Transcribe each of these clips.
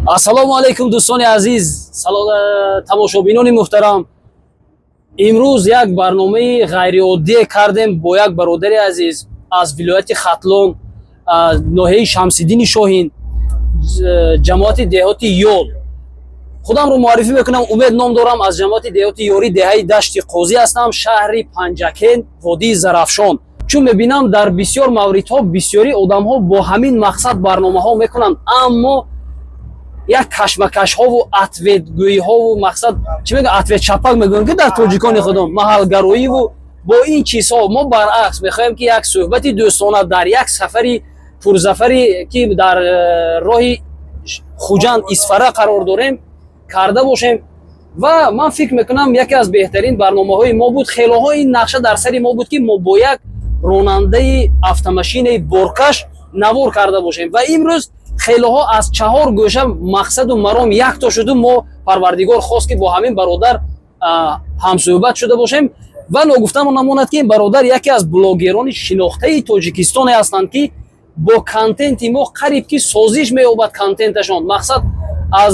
Ассалому алайкум, дӯстони азиз, тамошобинони муҳтарам. Имрӯз як барномаи ғайриоддие кардем бо як бародари азиз аз вилояти Хатлон, ноҳияи Шамсиддини Шоҳин, ҷамоати деҳоти Ёл. Худамро муаррифӣ мекунам: Умед ном дорам, аз ҷамоати деҳоти Ёрӣ, деҳаи Дашти Қозӣ ҳастам, шаҳри Панҷакент, водии Зарафшон. Чун мебинам, дар бисёр мавридҳо бисёри одамҳо бо ҳамин мақсад барномаҳо мекунанд, аммо як кашмакашҳову ответгӯиҳову, мақсад, чӣ мегӯ, ответ чапак мегӯям, ки дар тоҷикони худон маҳалгароиву бо ин чизҳо. Мо баръакс мехоҳем, ки як суҳбати дӯстона дар як сафари пурзафаре, ки дар роҳи Хуҷанд Исфара қарор дорем, карда бошем. Ва ман фикр мекунам, яке аз беҳтарин барномаҳои мо буд. Хелоҳо ин нақша дар сари мо буд, ки мо бо як ронандаи автомашинаи боркаш навор карда бошем. Ва имрӯз хелоҳо аз чаҳор гӯша мақсаду маром якто шуду мо Парвардигор хост, ки бо ҳамин бародар ҳамсӯҳбат шуда бошем. Ва ногуфтамо намонад, ки ин бародар яке аз блогерони шинохтаи Тоҷикистоне ҳастанд, ки бо контенти мо қариб ки созиш меёбад контенташон. Мақсад, аз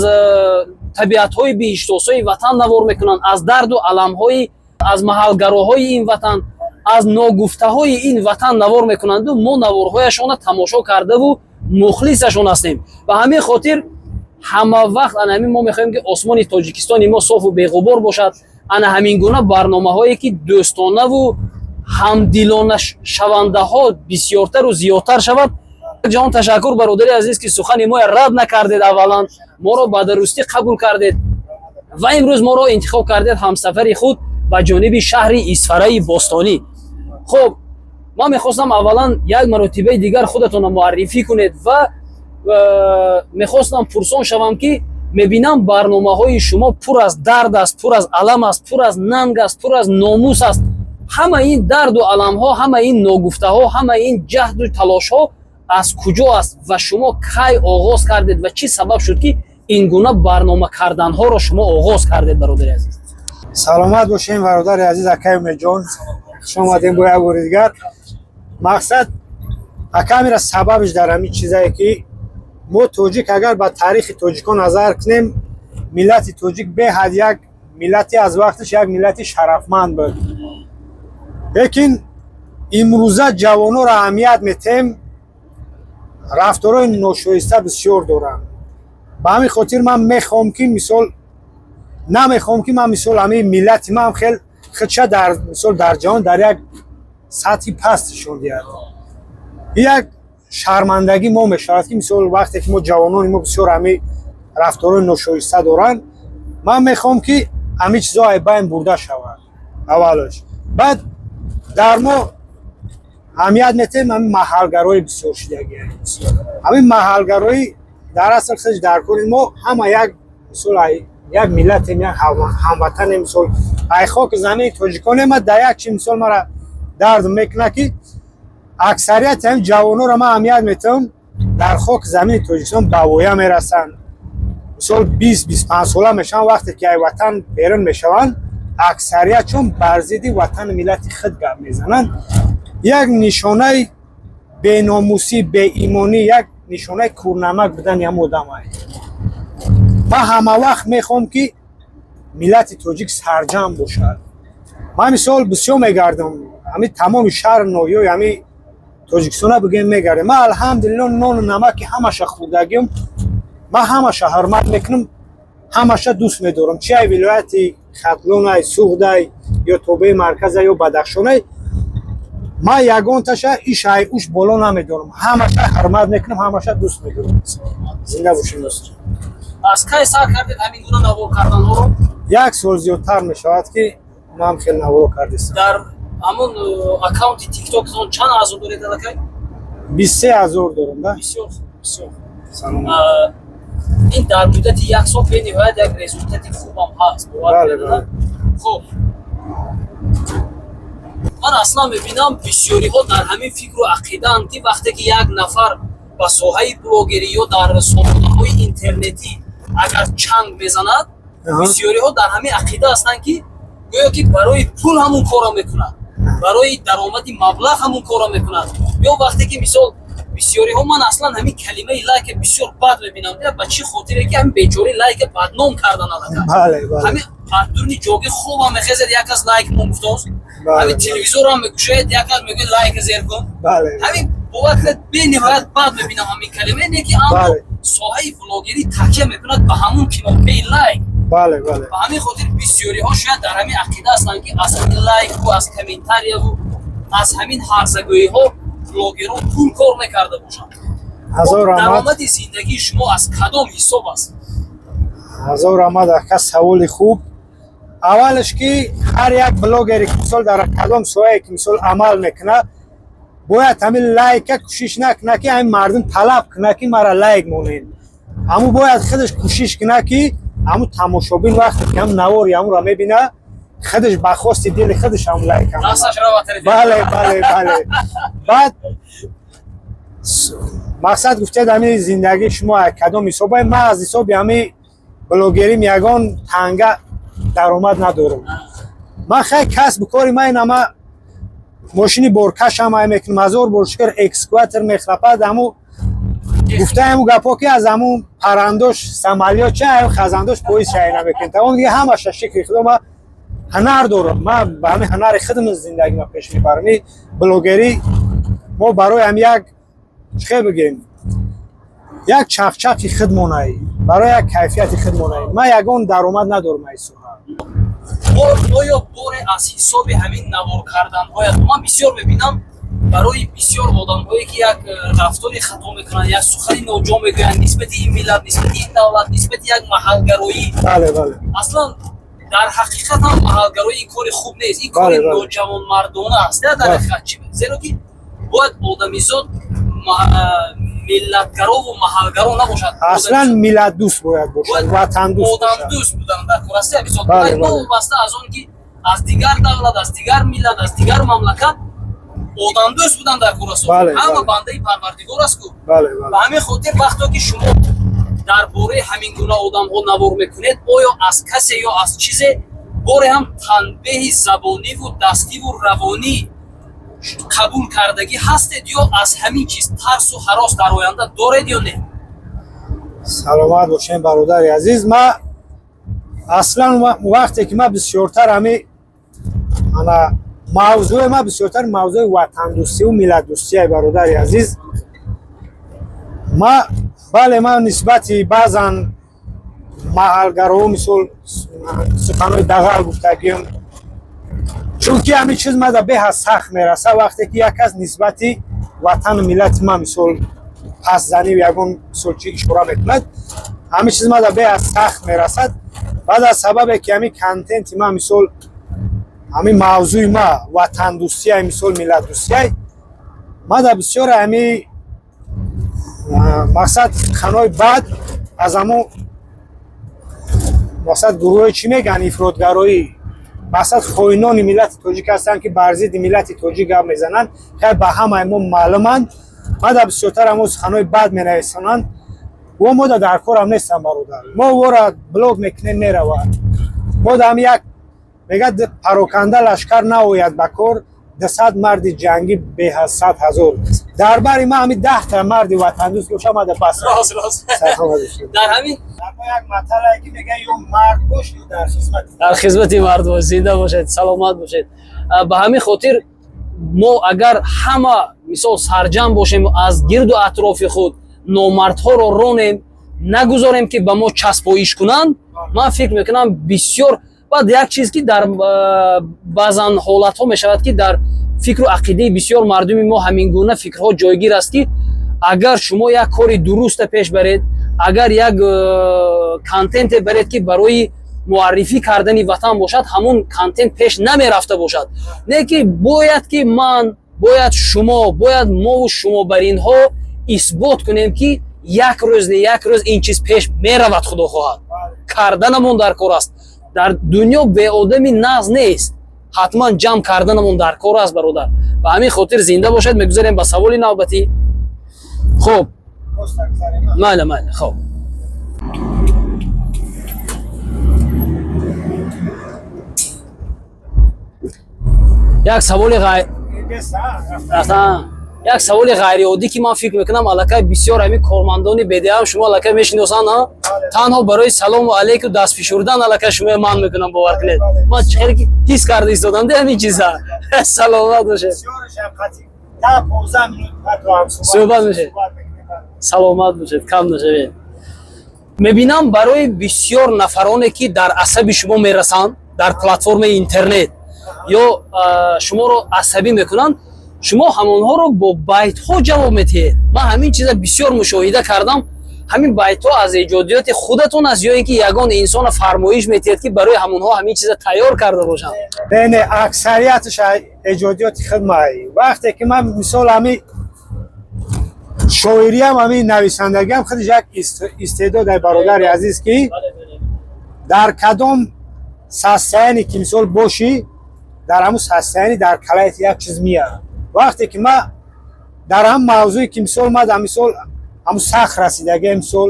табиатҳои биҳиштосои ватан навор мекунанд, аз дарду аламҳои, аз маҳалгароҳои ин ватан, аз ногуфтаҳои ин ватан навор мекунанду мо наворҳояшонро тамошо кардаву мухлисашон ҳастем. Ба ҳамин хотир ҳама вақт ана ҳамин мо мехоҳем, ки осмони Тоҷикистони мо софу беғубор бошад. Ана ҳамин гуна барномаҳое, ки дӯстонаву ҳамдилона шавандаҳо бисёртару зиёдтар шавад. Ҷаҳон ташаккур, бародари азиз, ки сухани моя рад накардед, аввалан моро ба дурустӣ қабул кардед ва имрӯз моро интихоб кардед ҳамсафари худ ба ҷониби шаҳри Исфараи бостонӣ. Хуб, ман мехостам аввалан як маротибаи дигар худатонро муаррифӣ кунед ва мехостам пурсон шавам, ки мебинам, барномаҳои шумо пур аз дард аст, пур аз алам аст, пур аз нанг аст, пур аз номус аст. Ҳама ин дарду аламҳо, ҳама ин ногуфтаҳо, ҳама ин ҷаҳду талошҳо аз куҷо аст ва шумо кай оғоз кардед ва чӣ сабаб шуд, ки ин гуна барнома карданҳоро шумо оғоз кардед, бародари азиз? Саломат бошем, бародари азиз, акай Умедҷон, хуш омадем бо як бори дигар. Мақсад, акамира, сабабиш дар ҳамин чизае, ки мо тоҷик, агар ба таърихи тоҷикон назар кунем, миллати тоҷик беҳад як миллати аз вақташ як миллати шарафманд буд. Лекин имрӯза ҷавононро аҳамият метем, рафторҳои ношоиста бисёр доранд. Ба ҳамин хотир ман мехоҳам, ки мисол, намехоҳам, ки ман, мисол, ҳамин миллати ман хел худша дар, мисол, дар ҷаҳон дар як сатҳи паст нишон диҳад. Як шармандагӣ мо мешавад, ки, мисол, вақте ки мо ҷавонони мо бисёр ҳамин рафторҳои ношоиста доранд. Ман мехоҳам, ки ҳамин чизҳо ай байн бурда шавад аввалаш. Баъд дар мо аҳамият метем, ҳамин маҳалгароӣ бисёр шудагӣ. Ҳамин маҳалгароӣ дар асл худш дар кори мо ҳама як, мисол, як миллатем, як ҳамватанем, мисол, ай хоки замини тоҷиконем. Ма дар як чи, мисол, мара дард мекунад, ки аксарияти ҳамин ҷавононро ман аҳамият метавам, дар хоки замини Тоҷикистон ба воя мерасанд, мисол, 20-25 сола мешаванд, вақте ки ай ватан берун мешаванд, аксарият чун бар зидди ватану миллати худ гап мезананд. Як нишонаи беномусӣ, беимонӣ, як нишонаи курнамак будани ҳам одамае. Ман ҳама вақт мехоҳам, ки миллати тоҷик сарҷамъ бошад. Ман, мисол, бисёр мегардам, ҳамин тамоми шаҳру ноҳияҳои ҳамин Тоҷикистона бигӯем, мегардем. Ман, алҳамдулилло, нону намаки ҳамаша хӯрдагиам, ман ҳамаша ҳурмат мекунам, ҳамаша дӯст медорам, чи ай вилояти Хатлонай, Суғдай ё тобеи марказа ё Бадахшонай. Ман ягонташа иш ай уш боло намедорам, ҳамаша ҳурмат мекунам, ҳамаша дӯст медорам. Зинда бошем, дӯст. Аз кай сар кардед ҳамин гуна навор карданҳоро? Як сол зиёдтар мешавад, ки ман хел наворо кардистам. Дар ҳамон аккаунти Тиктокатон чанд аъзо доред аллакай? 23 000 дорам да. Бисёр хуб, бисёр хуб. Салом. Ин дар муддати як сол бениҳоят як результати хубам ҳаст, бовар Бале, кунед, бале. Хуб, ман аслан мебинам, бисёриҳо дар ҳамин фикру ақидаанд, ки вақте ки як нафар ба соҳаи блогерӣ ё дар сомонаҳои интернетӣ агар чанг мезанад, бисёриҳо дар ҳамин ақида ҳастанд, ки гӯё ки барои пул ҳамун корро мекунад, барои даромади маблағ ҳамун корро мекунад. Ё вақте ки, мисол, бисёр Бисёриҳо, ман аслан ҳамин калимаи лайка бисёр бад мебинам. Ба чӣ хотире ки ҳамин бечораи лайка бадном кардан аллакай. Бале, бале. Ҳамин дуруни ҷоги хобам мехезад, як кас лайк мон гуфтааст. Ҳамин телевизорам мекушояд, як кас мегӯяд: «Лайка зер кун». Ҳамин, бовар кунед, бениҳоят бад мебинам ҳамин калима, не ки, аммо соҳаи блогерӣ такя мекунад ба ҳамун кнопкаи лайк. Бале, бале. Ба ҳамин хотир бисёриҳо шояд дар ҳамин ақида ҳастанд, ки аз ҳамин лайку, аз комментарияву аз ҳамин ҳарзагӯиҳо блогерон пул кор мекарда бошанд. Ҳазор раҳмат. Даромади зиндагии шумо аз кадом ҳисоб аст? Ҳазор раҳмат, ака, саволи хуб. Аввалаш, ки ҳар як блогере ки, мисол, дар кадом соҳае ки, мисол, амал мекунад, бояд ҳамин лайка кӯшиш накунад, ки ҳамин мардум талаб кунад, ки мара лайк монед. Ҳамун бояд худаш кӯшиш кунад, ки ҳамун тамошобин вақте ки ҳам навори ҳамунро мебинад, худаш ба хости дили худаш ҳам лайк. Бале. Баъд мақсад, гуфтед, ҳамин зиндагии шумо кадом ҳисобай. Ман аз ҳисоби ҳамин блогерим ягон танга даромад надорам. Ман хай касбу кори ман ама мошини боркашам ай мекунам, ҳазор бор шукр, экскаватор мехлапад. Ҳаму гуфтаему гапҳо, ки аз ҳамун парандош самолёт ча, хазандош поиз шай намекунем, тамом дига. Ҳамаша, шукри худо, ман ҳунар дорам. Ман ба ҳамин ҳунари худам зиндагима пеш мебарам. И блогерӣ мо барои ҳам як, чӣ хел бигем, як чақчақи худмонай, барои як кайфияти худмонай. Ман ягон даромад надорам ай соҳа. Оё боре аз ҳисоби ҳамин навор карданҳоят, ман бисёр мебинам, барои бисёр одамҳое ки як рафтори хато мекунанд, як сухани ноҷо мегӯянд нисбати ин миллат, нисбати ин давлат, нисбати як маҳалгароӣ, бале бале аслан дар ҳақиқат ҳам маҳалгароӣ ин кори хуб нест, ин кори ноҷавонмардона аст, не? Дар ҳақиқат чи, зеро ки бояд одамизод миллатгарову маҳалгаро набошад. Аслан миллатдӯст бояд бошад, ватандӯст. Одамдӯст будан дар кор аст. Новобаста аз он ки аз дигар давлат, аз дигар миллат, аз дигар мамлакат, одамдӯст будан дар кор аст. Ҳама бандаи Парвардигор аст ку. Ба ҳамин хотир, вақто ки шумо дар бораи ҳамин гуна одамҳо навор мекунед, оё аз касе ё аз чизе боре ҳам танбеҳи забониву дастиву равонӣ қабул кардагӣ ҳастед ё аз ҳамин чиз тарсу ҳарос дар оянда доред ё не? Саломат бошем, бародари азиз. Ма аслан вақте ки ма бисёртар ҳами ана мавзӯи ма бисёртар мавзӯи ватандӯстиву миллатдӯстия, бародари азиз, ма, бале, ман нисбати баъзан маҳалгароҳо, мисол, суханҳои дағал гуфтагиам, чунки ҳамин чиз мада беҳад сахт мераса, вақте ки як кас нисбати ватану миллати ман, мисол, пасзанию ягон, мисол, чи ишора мекунад, ҳамин чиз мада беҳад сахт мерасад. Баъд аз сабабе ки ҳамин контенти ман, мисол, ҳамин мавзӯи ма ватандӯстияй, мисол, миллатдӯстияй, мада бисёре ҳамин, мақсад, суханҳои бад аз ҳамон, мақсад, гурӯҳи, чӣ мегӯянд, ифротгароӣ, мақсад, хоинони миллати тоҷик ҳастанд, ки бар зидди миллати тоҷик гап мезананд, хеле ба ҳамаи мо маълуманд. Мада бисёртар ҳамон суханҳои бад менависонанд. Во мода дар корам нестам, бародар. Мо вора блок мекунем, меравад. Мо дам як мегӯяд: пароканда лашкар наояд ба кор, 200 марди ҷангӣ беҳаз 100 000. Дар бари ма ҳами 10-та марди ватандӯст боша, мада бас. Рост, рост. Дар ҳамин як маталае ки мегӯяд: ё мард бош, ё дар хизмати Дар хизмати мард бош. Зинда бошед, саломат бошед. Ба ҳамин хотир мо агар ҳама, мисол, сарҷам бошем, аз гирду атрофи худ номардҳоро ронем, нагузорем, ки ба мо часпоиш кунанд, ман фикр мекунам, бисёр. Баъд як чиз, ки дар баъзан ҳолатҳо мешавад, ки дар фикру ақидаи бисёр мардуми мо ҳамин гуна фикрҳо ҷойгир аст, ки агар шумо як кори дуруста пеш баред, агар як контенте баред, ки барои муаррифӣ кардани ватан бошад, ҳамун контент пеш намерафта бошад. Не ки бояд ки ман, бояд шумо, бояд мову шумо бар инҳо исбот кунем, ки як рӯз не як рӯз ин чиз пеш меравад, худо хоҳад. Карданамон дар кор аст. Дар дунё беодами нағз нест, ҳатман ҷамъ карданамон дар кор аст, бародар. Ба ҳамин хотир зинда бошед. Мегузарем ба саволи навбатӣ. Хуб, майла, майла, хуб. Як саволи ғай. Як саволи ғайриоддӣ, ки ман фикр мекунам, аллакай бисёр ҳамин кормандони БДАм шумо аллакай мешиносанд, а? Танҳо барои салому алейку даст фишурдан аллакай шумо ман мекунам, бовар кунед. Ман чӣ хеле ки ҳис карда истодам де ҳамин чиза. Саломат бошед. Суҳбат мешавед. Саломат бошед, кам нашавед. Мебинам, барои бисёр нафароне, ки дар асаби шумо мерасанд дар платформаи интернет ё шуморо асабӣ мекунанд, шумо ҳамонҳоро бо байтҳо ҷавоб медиҳед. Ман ҳамин чиза бисёр мушоҳида кардам. Ҳамин байтҳо аз эҷодиёти худатон аст ё ин ки ягон инсона фармоиш медиҳед, ки барои ҳамонҳо ҳамин чиза тайёр карда бошанд? Не, аксарияташ эҷодиёти худмай. Вақте ки ман, мисол, ҳами шоириам, ҳамин нависандагиам худаш як истеъдод, ай бародари азиз, ки дар кадом состояние ки, мисол, бошӣ, дар ҳамун состояние дар калаят як чиз меяд. Вақте ки ман дар ҳам мавзӯе ки, мисол, ман дар, мисол, ҳамун сахт расидагия, мисол,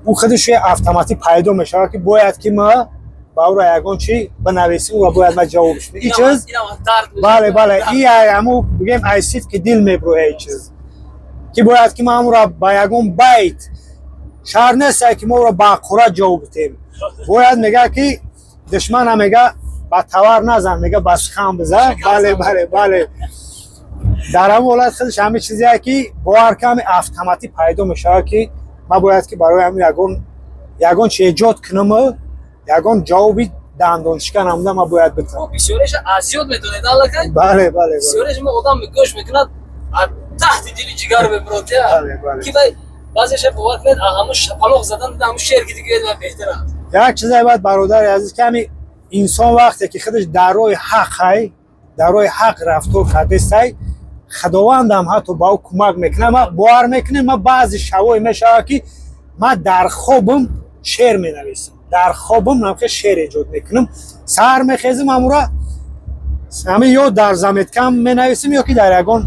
ӯ худаш автоматик пайдо мешавад, ки бояд ки ма ба ӯро ягон чи бинависим ва бояд ма ҷавобш и чиз. Бале, и ҳамун, бигем, ай сидқи дил меброя и чиз, ки бояд ки ман ҳамуро ба ягон байт. Шарт несте, ки мо ӯро ба ҳақорат ҷавоб бидем. Бояд, мега, ки душмана, мега, ба тавар назан, мега, ба сухан бизан. Бале, дар ҳамон ҳолат худаш ҳамин чизе, ки бовар ками автоматик пайдо мешавад, ки ман бояд ки барои ҳамин ягон чи эҷод кунаму ягон ҷавоби дандоншикан намуда ман бояд битавонам. Бисёреша аз ёд медонед аллакай. Бале. Бисёреша мо одам гӯш мекунад, аз таҳти дили ҷигар мебурод. Бале, бале. Ки вай баъзеша, бовар кунед, ҳамун шапалоқ задан, ҳамун шеър ки дигӯед ва беҳтар аст. Як чизе бояд, бародари азиз, ки ҳамин инсон вақте ки худаш дар роҳи ҳақ ай, дар роҳи ҳақ рафтор кардестай, Худовандам ҳатто ба ӯ кӯмак мекунад. Ман, бовар мекунем, ман баъзе шабҳое мешавад, ки ман дар хобам шеър менависам, дар хобам намхе шеър эҷод мекунам. Саҳар мехезам, ҳамура ҳамин ё дар заметкам менависам, ё ки дар ягон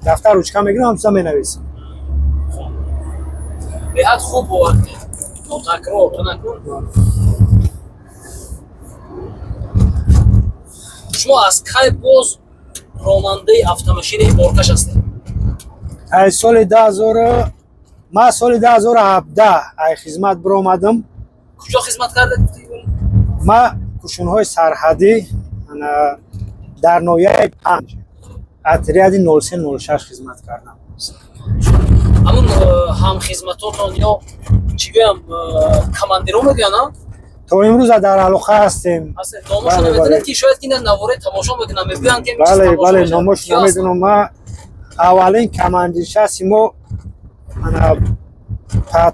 дафтар ручка мегирам, ҳамчиза менависам. Беҳад хуб, бовар кунед, нотакрор накун. Шумо аз кай боз ронандаи автомошинаи боркаш ҳастед? Ай соли 2000, ман соли 2017 ай хизмат биромадам. Куҷо хизмат кардед? Ман кушунҳои сарҳадӣ, ана, дар ноҳияи Панҷ, отряди 0306 хизмат кардам. Ҳамун ҳамхизматотон ё чӣ гӯям, командиро мегӯянд, а? То имрӯза дар алоқа ҳастем. Ҳастед? Номошро Бале. медонед, ки шояд ки ина навораи тамошо мекунам, мегӯянд, ки ин чиз Бале. тамошо Бале. мешавад. Номош Киё ҳастанд? намедонам. Ман аввалин командиршаси мо, ана,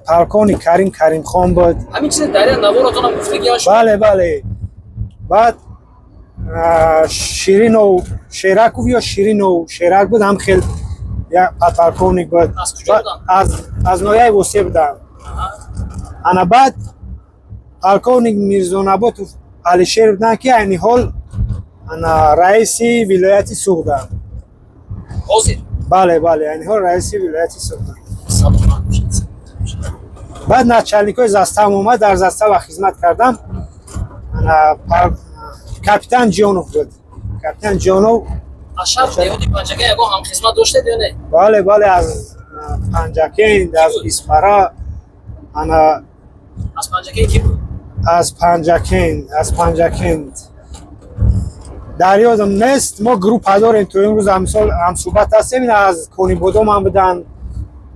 полковник Карим Каримхон буд. Ҳамин чизе дар як наворатонам гуфтагиан шумо. Бале, баъд Ширинов Шераков ё Ширинов Шерак буд, ҳам хел як подполковник буд. Аз куҷо буданд? Аз ноҳияи Восеъ буданд. Ана, баъд полковник Мирзонаботов Алишер буданд, ки айни ҳол, ана, раиси вилояти Суғданд. Ҳозир? Бале, айни ҳол раиси вилояти Суғданд. Саломат бошед. Баъд начальникҳои заставам омад, дар застава хизмат кардам. Ана, капитан Ҷонов буд, капитан Ҷонов. Аз шаҳр, деҳоти Панҷакент ягон ҳамхизмат доштед ё не? Бале, аз Панҷакент, аз Исфара, ана. Аз Панҷакент ки буд? Аз Панҷакент дар ёдам нест. Мо группа дорем, то имрӯз ҳамсол ҳамсӯҳбат ҳастем. Ин аз Конибодом ҳам буданд,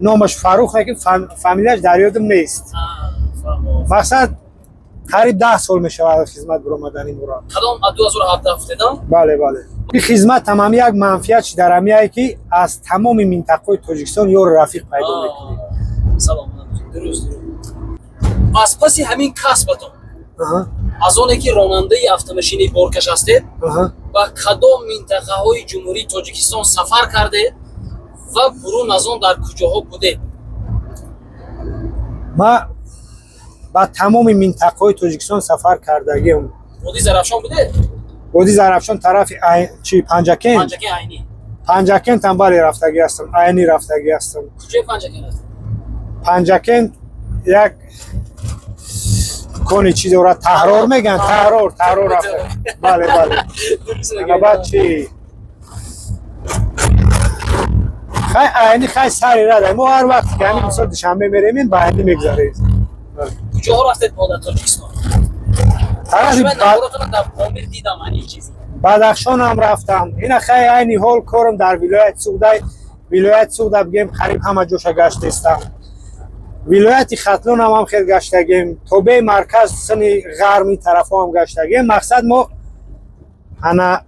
номаш Фарух, лекин фамилияш дар ёдам нест. Фаҳмо. Мақсад, қариб 10 сол мешавад хизмат биромадани моро. Кадом, аз 2017 гуфтедам? Бале, ин хизмат ҳам як манфиат дар ҳамияе, ки аз тамоми минтақаҳои Тоҷикистон ёру рафиқ пайдо мекунӣ. Саломат бошед. Дуруст. Аз паси ҳамин касбатон, аз оне ки ронандаи автомошинаи боркаш ҳастед, ба кадом минтақаҳои Ҷумҳурии Тоҷикистон сафар кардед ва бурун аз он дар куҷоҳо будед? Ма ба тамоми минтақаҳои Тоҷикистон сафар кардагиам. Водии Зарафшон будед? Водии Зарафшон тарафи чи, Панҷакент? Панҷакент, Айнӣ. Панҷакентам, бале, рафтагӣ ҳастам, Айнӣ рафтагӣ ҳастам. Куҷои Панҷакент ҳастед? Панҷакент як кони чи дорад, Таҳрор мегӯянд, Таҳрор рафта, бале. Дуруст Ана, мегӯед. баъд чи. Хай, айни хай сари рада. Мо ҳар вақт ки ҳамин мисол Душанбе меремем, ба айни мегзарем. Куҷоҳо рафтед мо дар Тоҷикистон? Тарафи Шумо наворотона дар Помир дидам ани чизи. Бадахшонам рафтам. Ина хай, айни ҳол корам дар вилояти Суғдай. Вилояти Суғда бигем, қариб ҳама ҷоша гаштестам. Вилояти Хатлонам ҳам хел гаштагем, тобеи марказ, сини ғарми тарафҳоам гаштагем. Мақсад, мо ана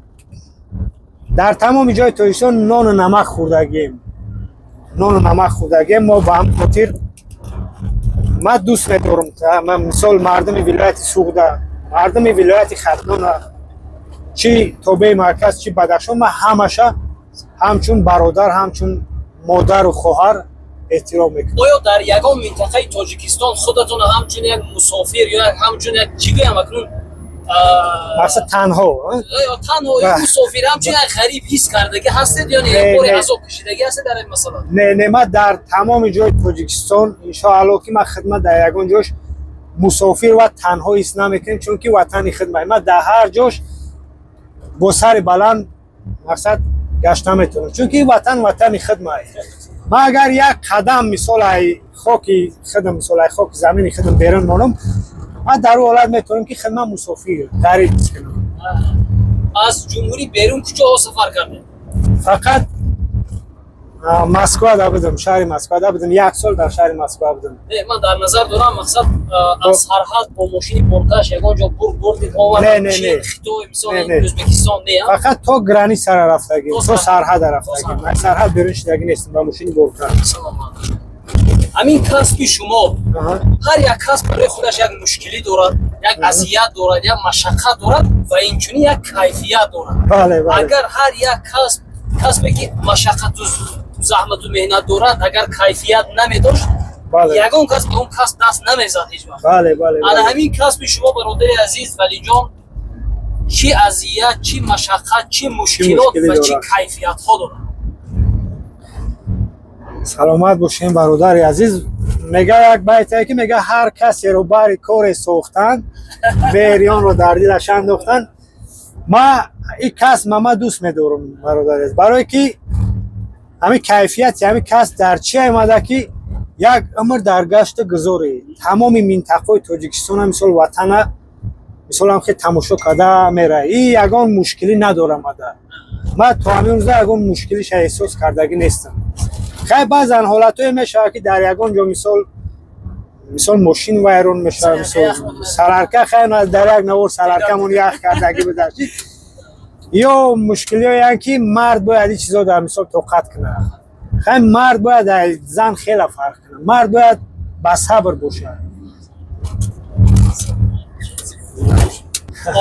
дар тамоми ҷои Тоҷикистон нону намак хӯрдагем, нону намак хӯрдагем. Мо ба ҳам хотир ман дӯст медорам, ман мисол мардуми вилояти Суғда, мардуми вилояти Хатлона, чӣ тобеи марказ, чӣ Бадахшон, ман ҳамаша ҳамчун бародар, ҳамчун модару хоҳар эҳтиром мекунам. Оё дар ягон минтақаи Тоҷикистон худатонро ҳамчун як мусофир ё ҳамчун як, чӣ гӯям акнун, Мақсад, танҳо, а? Ё танҳо ё мусофир, ҳамчун як ғариб ҳис кардагӣ ҳастед ё не? Не, Як боре не. азоб кашидагӣ ҳастед дар ин масъала? Не, ман дар тамоми ҷои Тоҷикистон, иншоалло, ки ман хидмат дар ягон ҷош мусофир ва танҳо ҳис намекунем, чунки ватани хидмат. Ман дар ҳар ҷош бо сари баланд, мақсад, гашта метавонам, чунки ин ватан ватани хидмат. Ман агар як қадам, мисол, ай хоки хидм, мисол, ай хоки замини хидм берун монам, ман дар ӯ ҳолат метавонам, ки хидмат мусофир, ғариб ҳис кунам. Аз ҷумҳурӣ берун куҷоҳо сафар кардед? Фақат Москва да будам, шаҳри Москва да будам, як сол дар шаҳри Москва будам. Не, ман дар назар дорам, мақсад, аз сарҳад бо мошини боркаш ягон ҷо бурдед, Не, овардед? не, Чин, не. Хитой, мисол, Не, не. Ӯзбекистон, не, а? Фақат то граница ра рафтагим. То То сарҳада рафтагим. сарҳад. Аз сарҳад берун шудагӣ нестам ба мошини боркаш. Саломат. Ҳамин касби шумо, ҳар як касб барои худаш як мушкилӣ дорад, як азият дорад, як машаққат дорад ва инчунин як кайфият дорад. бале бале Агар ҳар як касб, касбе ки машаққату заҳмату меҳнат дорад, агар кайфият намедошт, ягон кас ба он касб даст намезад ҳеҷ вақт. бале бале Ана бале. ҳамин касби шумо, бародари азиз Валиҷон, чӣ азият, чӣ машаққат, чӣ мушкилот мушкилӣ ва чӣ дорад? кайфиятҳо дорад? Саломат бошем, бародари азиз. Мега як байтае, ки мега: ҳар касеро бари коре сохтан, берионро дар дилаш андохтан. Ма ин касб ма дӯст медорам, бародари азиз, барое ки ҳамин кайфияти ҳамин касб дар чи омада, ки як умр дар гашту гузори тамоми минтақаҳои Тоҷикистона, мисол, ватана, мисолам, хел тамошо карда мера. И ягон мушкилӣ надорам ада. Ман то ҳамин рӯза ягон мушкилиша эҳсос кардагӣ нестам. Хай, баъзан ҳолатҳое мешавад, ки дар ягон ҷо, мисол, мошин вайрон мешавад, мисол, сарарка. Хай, дар як навор сараркамон ях кардагӣ будаш. Ё мушкилиҳоянд, ки мард бояд ин чизо дар, мисол, тоқат кунад. Хай, мард бояд аз зан хеле фарқ кунад, мард бояд ба сабр бошад.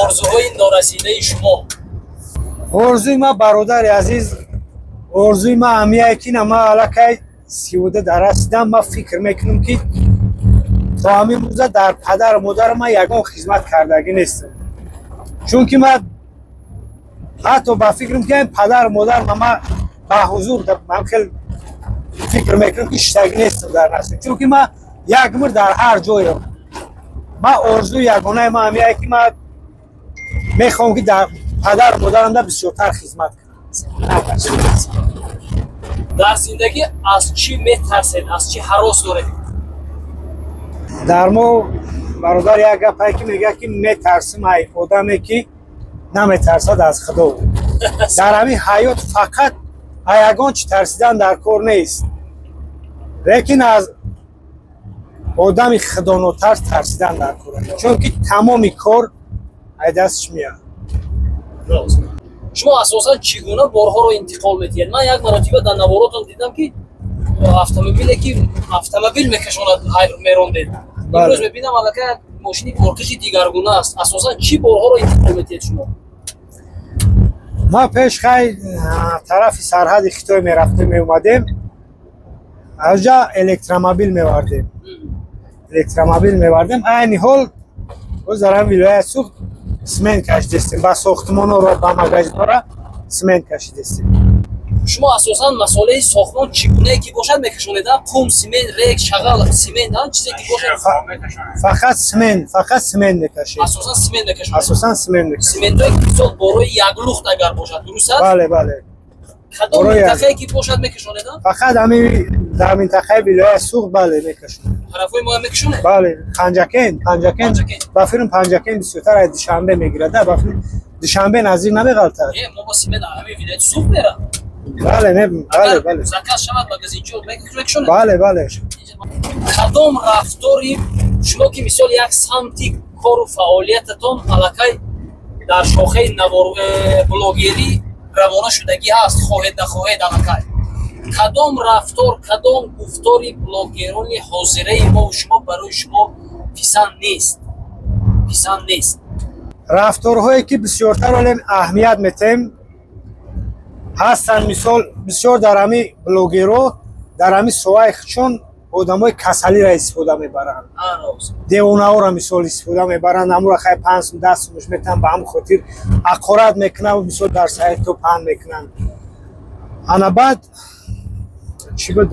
Орзуҳои норасидаи шумо? Орзуи ман, бародари азиз, орзуи ман ҳамияе, ки на, ман аллакай 32 дар расидам. Ман фикр мекунам, ки то ҳамин рӯза дар падару модари ман ягон хизмат кардагӣ нестам, чунки ман ҳатто ба фикрам, ки падару модарам ман ба ҳузур, ман хел фикр мекунам, ки шиштагӣ нестам дар насиб, чунки ман як умр дар ҳар ҷоям. Ман орзуи ягонаи ман ҳамияе, ки ман мехоҳам, ки дар падару модарам бисёртар хизмат кунам. Дар зиндагӣ аз чӣ метарсед, аз чӣ ҳарос доред? Дар мо, бародар, як гапае, ки мегӯяд, ки метарсим ай одаме, ки наметарсад аз Худо. Дар ҳамин ҳаёт фақат а ягон чӣ тарсидан дар кор нест, лекин аз одами худонотарс тарсидан дар кор аст, чунки тамоми кор ай дасташ меяд. Шумо асосан чӣ гуна борҳоро интиқол медиҳед? Ман як маротиба дар наворотон дидам, ки автомобиле, ки автомобил мекашонад, мерондед. Имрӯз мебинам, аллакай як мошини боркаши дигаргуна аст. Асосан чӣ борҳоро интиқол медиҳед шумо? Ма пеш, хай, тарафи сарҳади Хитой мерафтем, меомадем, азҷа электромобил мевардем, электромобил мевардем. Айни ҳол боз дар ҳамин вилояти Суғд смент кашидестем, ба сохтмонҳоро, ба магазинҳоро смент кашидестем. Шумо асосан масолеҳи сохтмон чӣ гунае ки бошад мекашонед, а? Қум, симент, рег, шағал, симент, а, чизе ки бошад? Фақат смент, фақат смент мекашем. Асосан смент мекашонед? Асосан смент мекашем. Сментҳое ки, мисол, борои яклухт агар бошад, дуруст аст? Бале. Кадом Барои минтақае ки бошад, мекашонед, а? Фақат ҳамин дар минтақаи вилояти Суғд, бале, мекашонем. Тарафҳои моя мекашонед? Бале, Панҷакент, Панҷакент. Панҷакент. Ба филм Панҷакент бисёртар аз Душанбе мегирад, да, ба филм Душанбе наздик намеғалтад. Е, мо бо симет ҳамин вилояти Суғд мера. Бале, не, бале. Агар Бале. заказ шавад, магазинчиҳо мекашонед? Бале, бале. Кадом рафтори шумо ки, мисол, як самти кору фаъолиятатон аллакай дар шохаи навор, блогерӣ равона шудагӣ ҳаст, хоҳед нахоҳед, аллакай кадом рафтор, кадом гуфтори блогерони ҳозираи мову шумо барои шумо писанд нест, писанд нест? Рафторҳое ки бисёртар олем аҳамият метем ҳастанд, мисол, бисёр дар ҳами блогерҳо дар ҳами соҳаи чун одамои касалиро истифода мебаранд, девонаҳоро, мисол, истифода мебаранд. Ҳамура хай 5 сум, 10 сумаш метаҳанд, ба ҳамн хотир ҳақорат мекунанд, мисол, дар сайтҳо паҳн мекунанд. Ана баъд чӣ буд?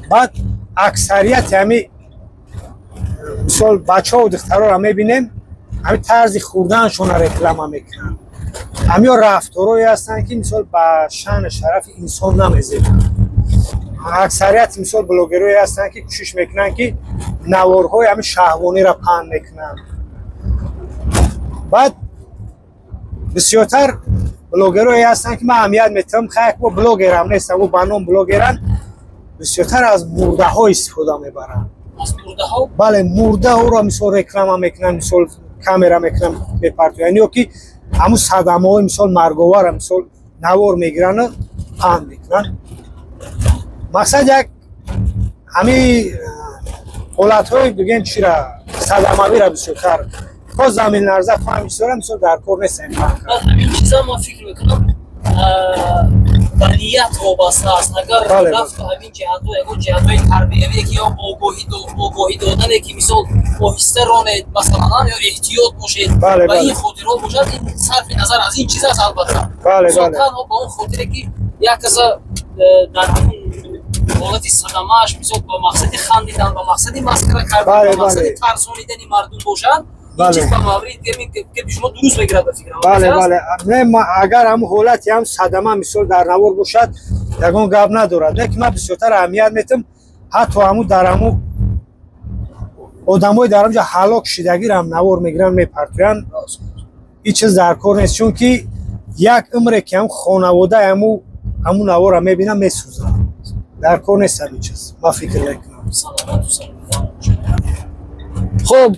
Баъд аксарияти ҳами, мисол, бачаҳо духтарҳоро мебинем, ҳами тарзи хӯрданашонро реклама мекунанд. Ҳамиё рафторҳое ҳастанд, ки, мисол, ба шаъну шарафи инсон намезебанд. Аксарияти, мисол, блогерое ҳастанд, ки кӯшиш мекунанд, ки наворҳои ҳами шаҳвониро паҳн мекунанд. Баъд бисёртар блогерое ҳастанд, ки ман аҳамият метавам, хай, бо блогерам нестам, ба ном блогеранд, бисёртар аз мурдаҳо истифода мебаранд. Аз мурдаҳо? Бале, мурдаҳоро, мисол, реклама мекунанд, мисол, камера мекунанд, мепартоянд, ё ки ҳамун садамаҳои, мисол, марговара, мисол, навор мегирану паҳн мекунанд. Мақсад, як ҳами ҳолатҳои, бигем, чира, садамавира бисёртар, то заминларза, то ҳамин чизора, мисол, дар кор нестем. Баъд ҳамин чиза ман фикр мекунам, ба ният вобаста аст. Агар рафту ҳамин ҷиҳатҳо, ягон ҷиҳатҳои тарбиявие ки ё огоҳӣ додане, ки, мисол, оҳиста ронед, масалан, ё эҳтиёт бошед, ба ин хотирҳо бошад, ин сарфи назар аз ин чиз аст, албатта. Мисол, танҳо ба он хотире ки як каса дар ҳамун ҳолати садамааш, мисол, ба мақсади хандидан, ба мақсади масхара кардан, ба мақсади тарсонидани мардум бошад, ин чиз ба маврид гапи шумо дуруст мегирад, ба фикрам. Бале. Аст? Бале, не, агар ҳамун ҳолати ҳам садама, мисол, дар навор бошад, ягон гап надорад. Не ки ман бисёртар аҳамият метам, ҳатто ҳамун дар ҳамун одамои дар ҳамҷа ҳалок шидагиро ҳам навор мегиранд, мепартоянд. Ин чиз дар кор нест, чунки як умре ки ҳам хонаводаи ҳамун наворро мебинам, месӯзад. Дар кор нест ҳамин чиз, ман фикр мекунам. Саломату саломат. Хуб,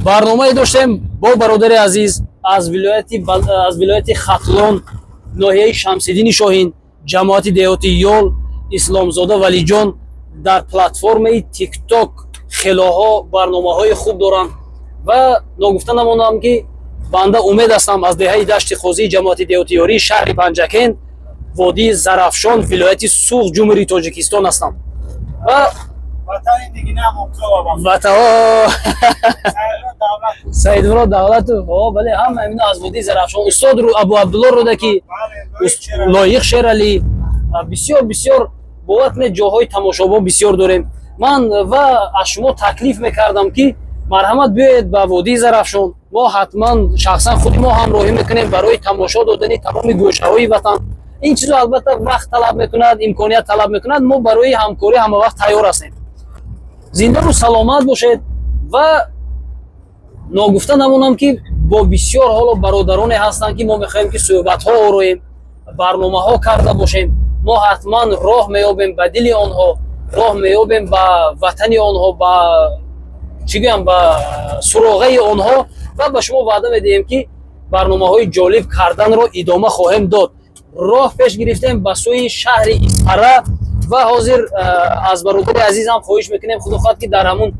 барномае доштем бо бародари азиз аз вилояти Хатлон, ноҳияи Шамсиддини Шоҳин, ҷамоати деҳоти Ёл, Исломзода Валиҷон. Дар платформаи Тикток хелоҳо барномаҳои хуб доранд ва ногуфта намонам, ки банда Умед ҳастам аз деҳаи Дашти Қозии ҷамоати деҳоти Ёрӣ, шаҳри Панҷакент, водии Зарафшон, вилояти Суғд, Ҷумҳурии Тоҷикистон ҳастам ва Ватани дигинам. Ватао Саидмурод Давлатов. О, бале, ҳама ино аз водии Зарафшон, устод Абу Абдулло Рӯдакӣ, Лоиқ Шералӣ. Бисёр, бисёр, бовар кунед, ҷоҳои тамошобо бисёр дорем. Ман ва аз шумо таклиф мекардам, ки марҳамат, биёед ба водии Зарафшон. Мо ҳатман, шахсан худи мо ҳамроҳӣ мекунем барои тамошо додани тамоми гӯшаҳои ватан. Ин чизо, албатта, вақт талаб мекунад, имконият талаб мекунад. Мо барои ҳамкорӣ ҳама вақт тайёр ҳастем. Зиндаву саломат бошед. Ва ногуфта намонам, ки бо бисёр ҳоло бародароне ҳастанд, ки мо мехоҳем, ки суҳбатҳо ороем, барномаҳо карда бошем. Мо ҳатман роҳ меёбем ба дили онҳо, роҳ меёбем ба ватани онҳо, ба чӣ гӯям, ба суроғаи онҳо ва ба шумо ваъда медиҳем, ки барномаҳои ҷолиб карданро идома хоҳем дод. Роҳ пеш гирифтем ба сӯи шаҳри Исфара ва ҳозир аз бародари азизам хоҳиш мекунем, худо хоҳад, ки дар ҳамун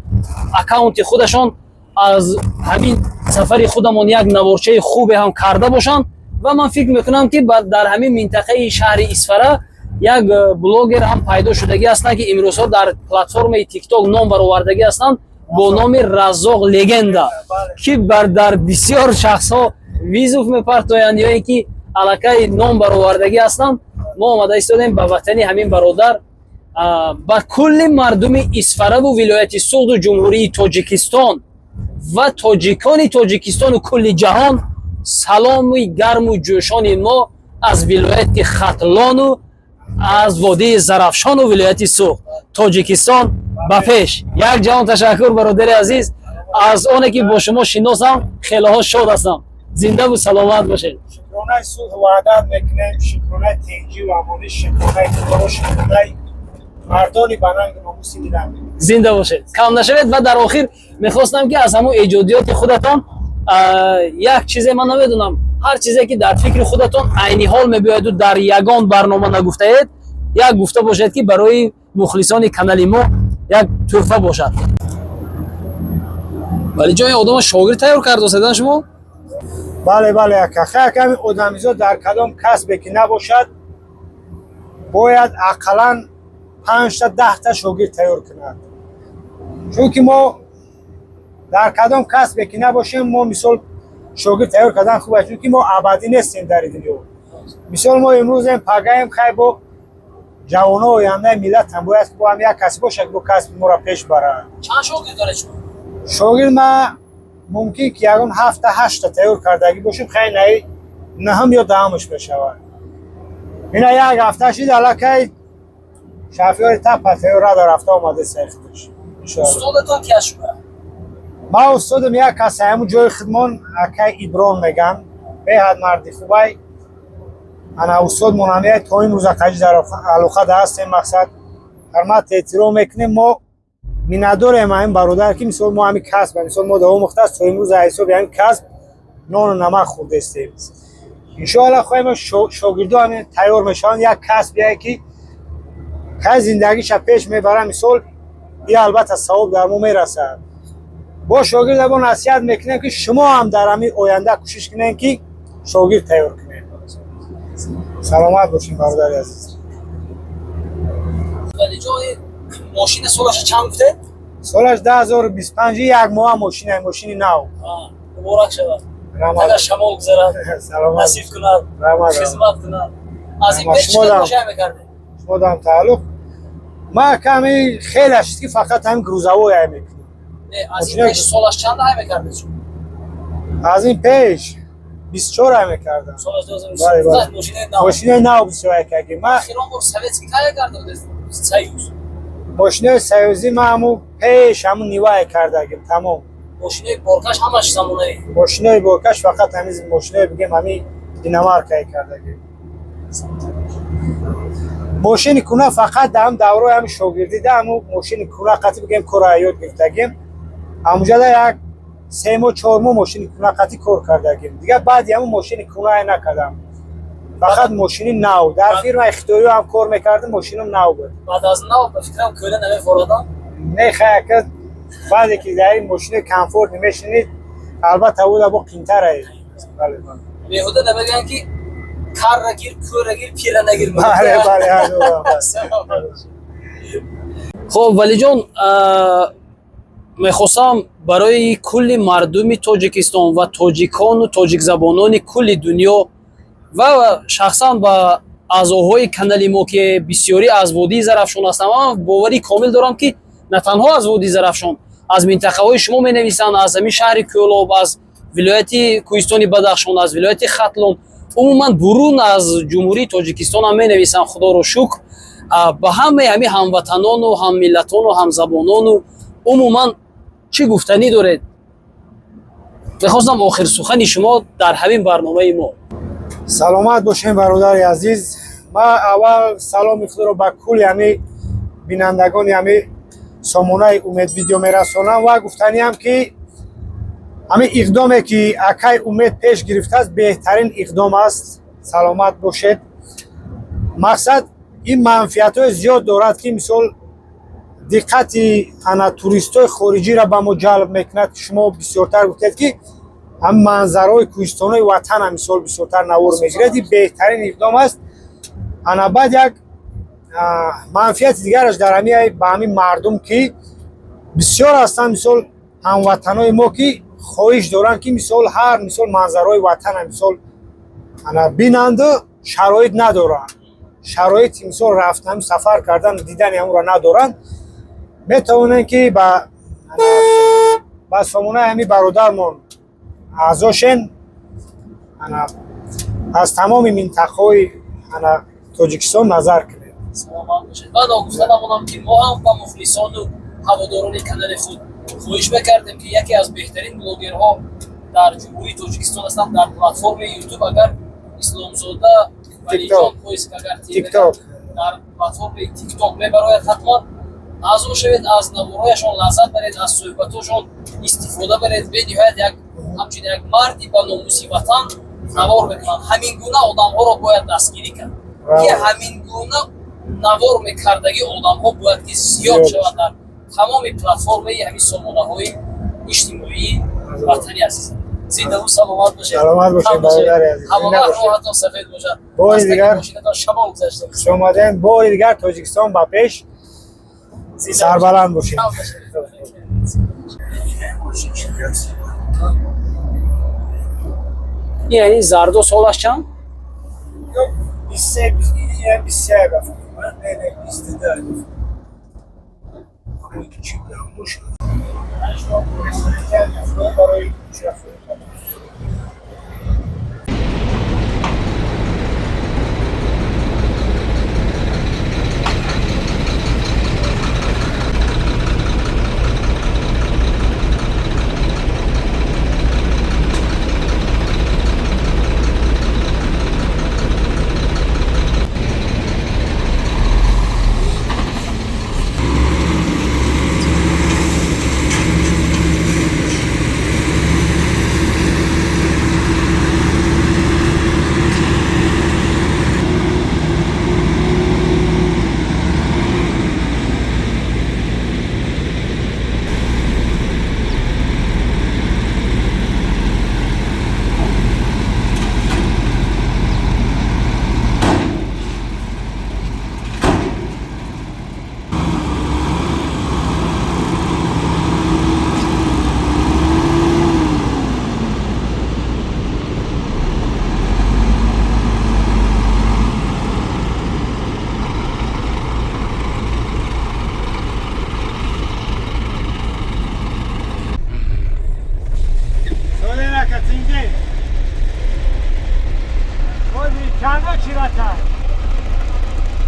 аккаунти худашон аз ҳамин сафари худамон як наворчаи хубе ҳам карда бошанд. Ва ман фикр мекунам, ки дар ҳамин минтақаи шаҳри Исфара як блогер ҳам пайдо шудагӣ ҳастанд, ки имрӯзҳо дар платформаи Тикток ном баровардагӣ ҳастанд бо номи Раззоқ Легенда, ки дар бисёр шахсҳо вызов мепартоянд ё ин ки аллакай ном баровардагӣ ҳастанд. Мо омада истодем ба ватани ҳамин бародар. Ба кулли мардуми Исфараву вилояти Суғду Ҷумҳурии Тоҷикистон ва тоҷикони Тоҷикистону кулли ҷаҳон саломи гарму ҷӯшони мо. Аз вилояти Хатлону аз водии Зарафшону вилояти Суғд. Тоҷикистон ба пеш! Як ҷаҳон ташаккур, бародари азиз. Аз оне ки бо шумо шиносам, хелоҳо шод ҳастам. Зиндаву саломат бошед. Шукронаи сулҳу ваҳдат мекунем, шукронаи тинҷиву амонӣ, шукронаи Худоро, шукронаи мардони банангу номуси миллат. Зинда бошед, кам нашавед. Ва дар охир мехостам, ки аз ҳамон эҷодиёти худатон як чизе, ман намедонам, ҳар чизе ки дар фикри худатон айни ҳол мебиёяду дар ягон барнома нагуфтаед, як гуфта бошед, ки барои мухлисони канали мо як тӯҳфа бошад. Вале ҷои одама шогирд тайёр кардоседан шумо? Бале, ака. Хай, аками одамизод дар кадом касбе ки набошад, бояд ақаллан панҷта, 10-та шогирд тайёр кунад, чунки мо дар кадом касбе ки набошем, мо мисол шогирд тайёр кардан хуб аст, чунки мо абадӣ нестем дар дунё. Мисол, мо имрӯзем, пагаем. Хай, бо ҷавоно, ояндаи миллатам бояд ки бо ҳам як касе бошад, ки бо касби моро пеш барад. Чанд шогирд доред шумо? Шогирд ма мумкин ки ягон ҳафта, ҳашта тайёр кардагӣ бошем. Хай, наи наҳум ё даҳумаш мешавад. Ина як ҳафта шид, аллакай шафёри тапа тайёр рада рафта омада сайхудаш, иншоалло. Устодатон ки аз шумо? Ма устодам як кас ҳамун ҷои хидмон, акай Иброн меган, беҳад марди хубай. Ана устод монамия то имрӯза қаҷи дар алоқа да ҳастем. Мақсад, ҳурмат, эҳтиром мекунем. Мо миннатдорем ҳамин бародар, ки мисол мо ҳамин касб, мисол, мо давом мухтас, то имрӯз аз ҳисоби ҳамин касб нону намак хӯрдестем. Иншоалло, хоҳем, шогирдо ҳамин тайёр мешаванд. Як касбие ки хай зиндагиша пеш мебара, мисол, и албатта савоб дар мо мерасад. Бо шогирда бо насиҳат мекунем, ки шумо ҳам дар ҳамин оянда кӯшиш кунем, ки шогирд тайёр кунем. Саломат бошем, бародари азиз. Вале ҷои мошина солаша чанд гуфтед? Солаш 2025, як моҳа мошина, мошини нав. Муборак шавад. Раҳмат. Агар шамол гузарад. Саломат. Насиб кунад. Раҳмат. Хизмат кунад. Аз ин Раҳмат. пеш чӣ Шумо мошина мекардед? Шумо дам тааллуқ. Ма ками хеле шид, ки фақат ҳамин грузовой ай мекунем. Не, аз ин Мошина- пеш солаш чанд ай мекардед шумо? Аз ин пеш 24 ай мекардам. Солаш Бале, бале. 2023, мошинаи нав. Мошинаи нав 24 ай кардем ма. Охирон бор советский кая карда будед, союз? Мошинаи союзӣ ма ҳамун пеш ҳамун Нива ай кардагим, тамом. Мошинаи боркаш ҳамаш замонаи. Мошинаи боркаш фақат ҳамин мошинаи, бигем, ҳамин иномарка ай кардагим. Мошини куна фақат дар ҳам давраи ҳамин шогирдӣ да ҳамун мошини куна қатӣ, бигем, кора ёд гирифтагим. Ҳамунҷода як 3 моҳ, 4 моҳ мошини куна қатӣ кор кардагим. Дигар баъди ҳамун мошини кунае накардам, фақат мошини нав. Дар фирмаи хитоиё ҳам кор мекардем, мошинам нав буд. Баъд аз нав, ба фикрам, кӯла намефорадам. Не, хай, ака, баъде ки дар ин мошини комфорт мешинед, албатта уда бо қимтара. Бале. Беҳуда намегӯянд, ки карра гир, кӯра гир, пира нагир. Бале, ҳа. Хоб, Валиҷон, мехостам барои кулли мардуми Тоҷикистон ва тоҷикону тоҷикзабонони кулли дунё ва шахсан ба аъзоҳои канали мо, ки бисёрӣ аз водии Зарафшон ҳастанд, ман боварии комил дорам, ки на танҳо аз водии Зарафшон, аз минтақаҳои шумо менависанд, аз ҳамин шаҳри Кӯлоб, аз вилояти Кӯҳистони Бадахшон, аз вилояти Хатлон, умуман бурун аз Ҷумҳурии Тоҷикистон ҳам менависанд, худоро шукр. Ба ҳамаи ҳамин ҳамватанону ҳаммиллатону ҳамзабонону умуман чӣ гуфтанӣ доред? Мехостам охир сухани шумо дар ҳамин барномаи мо. Саломат бошем, бародари азиз. Ма аввал саломи худро ба кулли ҳами бинандагони ҳами сомонаи Умед Видео мерасонам ва гуфтаниам, ки ҳамин иқдоме, ки акай Умед пеш гирифтааст, беҳтарин иқдом аст. Саломат бошед. Мақсад, ин манфиатҳои зиёд дорад, ки мисол диққати ана туристҳои хориҷиро ба мо ҷалб мекунад, ки шумо бисёртар гуфтед, ки ҳам манзараҳои кӯҳистонои ватана мисол бисёртар навор мегирад. Ин беҳтарин иқдом аст. Ана баъд як манфиати дигараш дар ҳами ба ҳамин мардум, ки бисёр ҳастанд, мисол, ҳамватанои мо, ки хоҳиш доранд, ки мисол ҳар мисол манзараҳои ватана мисол ана бинанду шароит надоранд, шароити мисол рафтан, сафар кардан, дидани ҳамонро надоранд, метавонанд, ки ба сомонаи ҳамин бародармон аъзо шен. Ана Аз тамоми минтақаҳои ана Тоҷикистон назар кунед. Саломат бошед. Ва ногуфта намонам, ки мо ҳам ба мухлисону ҳаводорони канали худ хоҳиш мекардем, ки яке аз беҳтарин блогерҳо дар Ҷумҳурии Тоҷикистон ҳастанд дар платформаи Ютуб, агар Исломзода Валиҷон поиск агар Тикток. Дар платформаи Тикток мебарояд, ҳатман аъзо шавед, аз наворҳояшон лаззат баред, аз суҳбатҳошон истифода баред. Бениҳоят як ҳамчун як марди ба номуси ватан навор мекунанд. Ҳамин гуна одамҳоро бояд дастгирӣ кард, ки ҳамин гуна навор мекардагӣ одамҳо бояд ки зиёд шавад дар тамоми платформаи ҳамин сомонаҳои иҷтимоии ватани азизам. Зиндаву саломат бошед. Саломат бошед, бародари азиз. Ҳамавақт Зинда бошед. роҳатон сафед бошад. Бори Дастаки дигар. мошинатон шамол гузашта. Хуш омадем бори дигар. Тоҷикистон ба пеш, Зинда сарбаланд бошед. бошед. Бошед. Ин яъни зардо солаш чанд? 23. Чандо чирата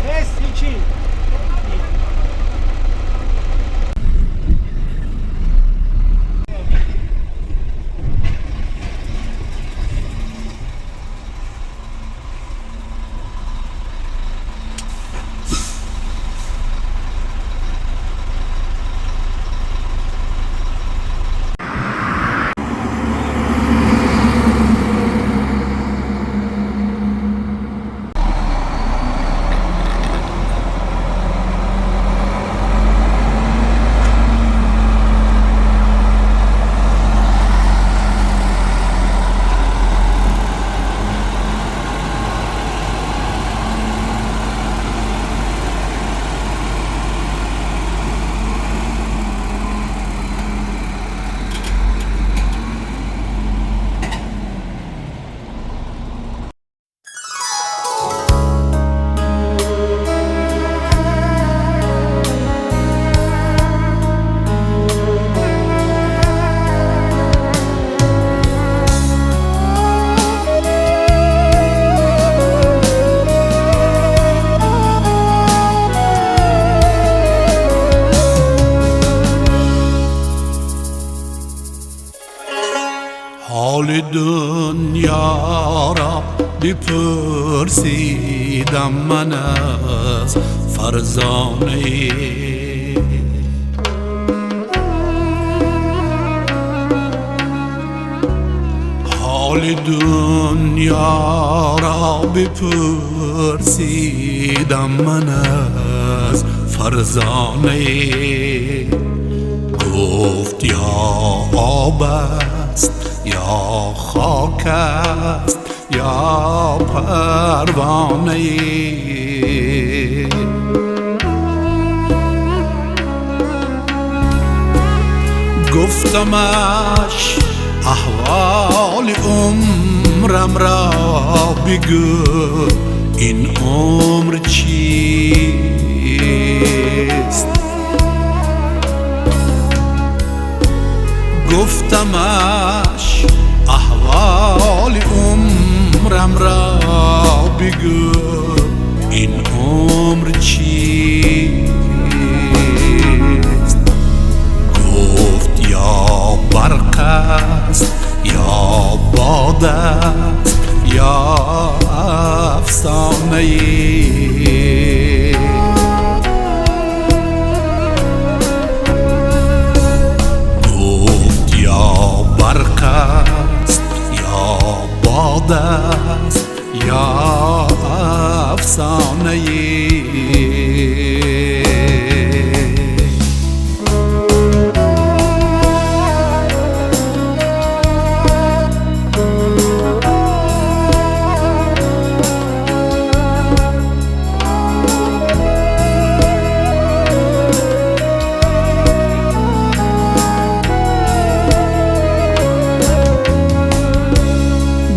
нест ҳичи. حال دنیا را بپرسیدم من از فرزانه، حال دنیا را بپرسیدم من از فرزانه، گفت یا آب است یا خاک است یا پروانه. گفتمش احوال عمرم را بگو، این عمر چیست؟ گفتمش احوال عمرم Умрам ро бигӯ, ин умр чист? Гуфт: ё барқ аст, ё бод аст, ё афсонае. Гуфт: ё барқ аст, ё бод аст, ё афсонае.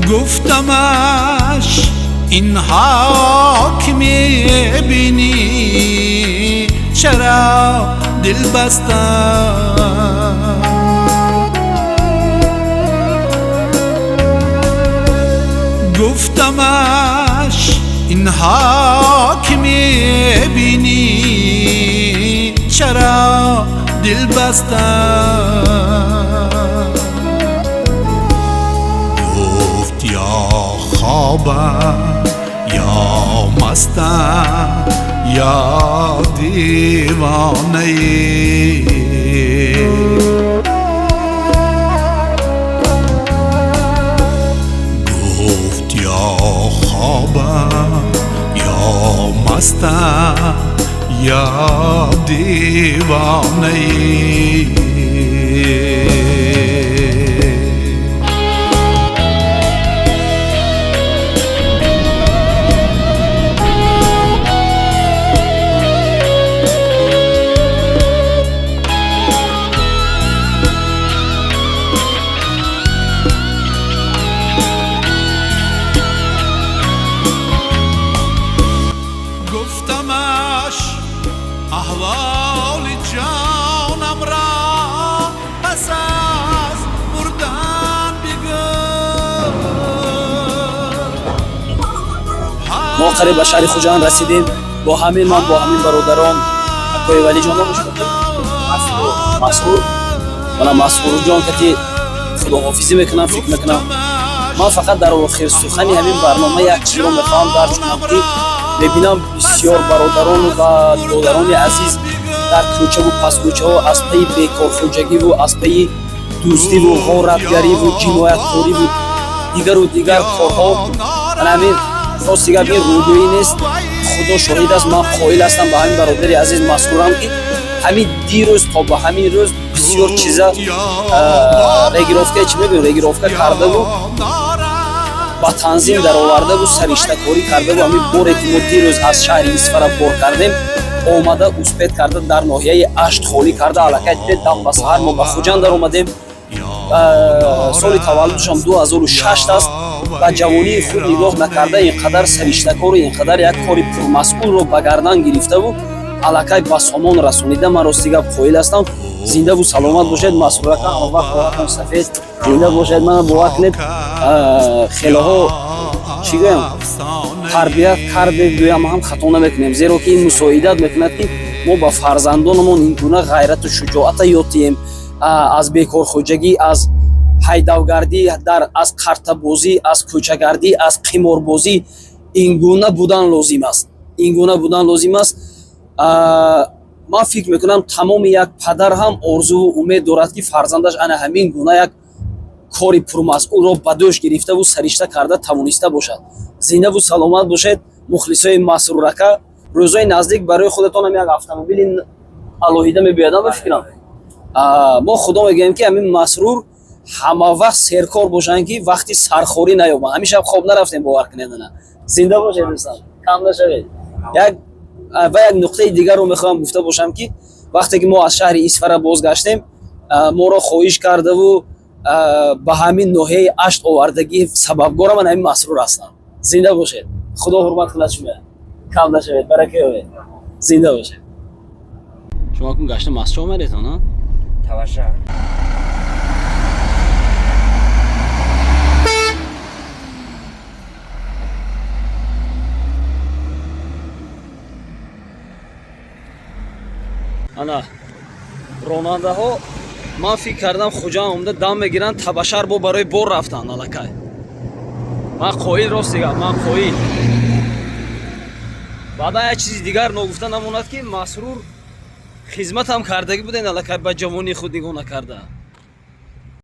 Гуфтамаш: инҳо ки мебинӣ, чаро дил бастам? Гуфтамаш: инҳо ки мебинӣ, чаро дил бастам? Гуфт: ё хобам, ё мастам, ё девонаe. Гуфт: ё хобам, ё мастам, ё девонаe. Гуфтамаш: аҳволи ҷонам ро пас аз мурдан бигӯ. Мо қариб ба шаҳри Хуҷанд расидем. Бо ҳамин ман бо ҳамин бародарон, акои Валиҷон, Масрур, мана Масрурҷон кати худоҳофизӣ мекунам. Фикр мекунам, ман фақат дар охир сухани ҳамин барнома як чизро мехоҳам дарҷ кунам, ки мебинам бисёр бародарону ва додарони азиз дар кӯчаву паскӯчаҳо аз пайи бекорхӯҷагиву аз пайи дуздиву ғоратгариву ҷинояткориву дигару дигар корҳо. Ана ҳамин, рости гап, ин рӯгӯӣ нест, Худо шоҳид аст. Ман қоил ҳастам ба ҳамин бародари азиз Масрурам, ки ҳамин дирӯз то ба ҳамин рӯз бисёр чиза регировка, чӣ мегӯем, регировка кардаву ба танзим даровардаву сариштакорӣ кардаву ҳамин боре ки мо дирӯз аз шаҳри Исфара бор кардем, омада успеть карда, дар ноҳияи Ашт холӣ карда, аллакай дам ба саҳар мо ба Хуҷанд даромадем. Соли таваллудшон 2006 аст. Ба ҷавонии худ нигоҳ накарда, ин қадар сариштакору ин қадар як кори пурмасъулро ба гардан гирифтаву аллакай ба сомон расонида. Ман рости гап қоил ҳастам. Зиндаву саломат бошед, Масрурака, ҳамавақт роҳатон сафед, зинда бошед. Мана, бовар кунед, хелоҳо, чӣ гӯям, тарбият кардем гӯям ҳам хато намекунем, зеро ки ин мусоидат мекунад, ки мо ба фарзандонамон ин гуна ғайрату шуҷоата ёд диҳем. Аз бекорхӯҷагӣ, аз ҳайдавгардӣ, дар аз қартабозӣ, аз кӯчагардӣ, аз қиморбозӣ ин гуна будан лозим аст, ин гуна будан лозим аст. Ман фикр мекунам, тамоми як падар ҳам орзуву умед дорад, ки фарзандаш ана ҳамин гуна як кори пурмасъулро ба дӯш гирифтаву саришта карда тавониста бошад. Зиндаву саломат бошед, мухлисои Масрурака. Рӯзҳои наздик барои худатонам як автомобили алоҳида мебиёдам, ба фикрам. Мо Худо мегӯем, ки ҳамин Масрур ҳама вақт серкор бошанд, ки вақти сархорӣ наёбанд. Ҳамин шаб хоб нарафтем, бовар кунед. Ана, зинда бошед, дӯстан, кам нашавед. Як ва як нуқтаи дигарро мехоҳам гуфта бошам, ки вақте ки мо аз шаҳри Исфара бозгаштем, моро хоҳиш кардаву ба ҳамин ноҳияи Ашт овардагӣ сабабгора ман ҳамин Масрур ҳастам. Зинда бошед, Худо ҳурмат кунад шумо, кам нашавед, барака ёбед, зинда бошед. Шумо кун гашта масча омадетон, а? Таваша. Ана ронандаҳо, ман фикр кардам, Хуҷанд омада дам мегиранд, табашар бо барои бор рафтанд аллакай. Ман қоил, рости гап, ман қоил. Баъдан як чизи дигар ногуфта намонад, ки Масрур хизматам кардагӣ буден аллакай, ба ҷавонии худ нигоҳ накарда.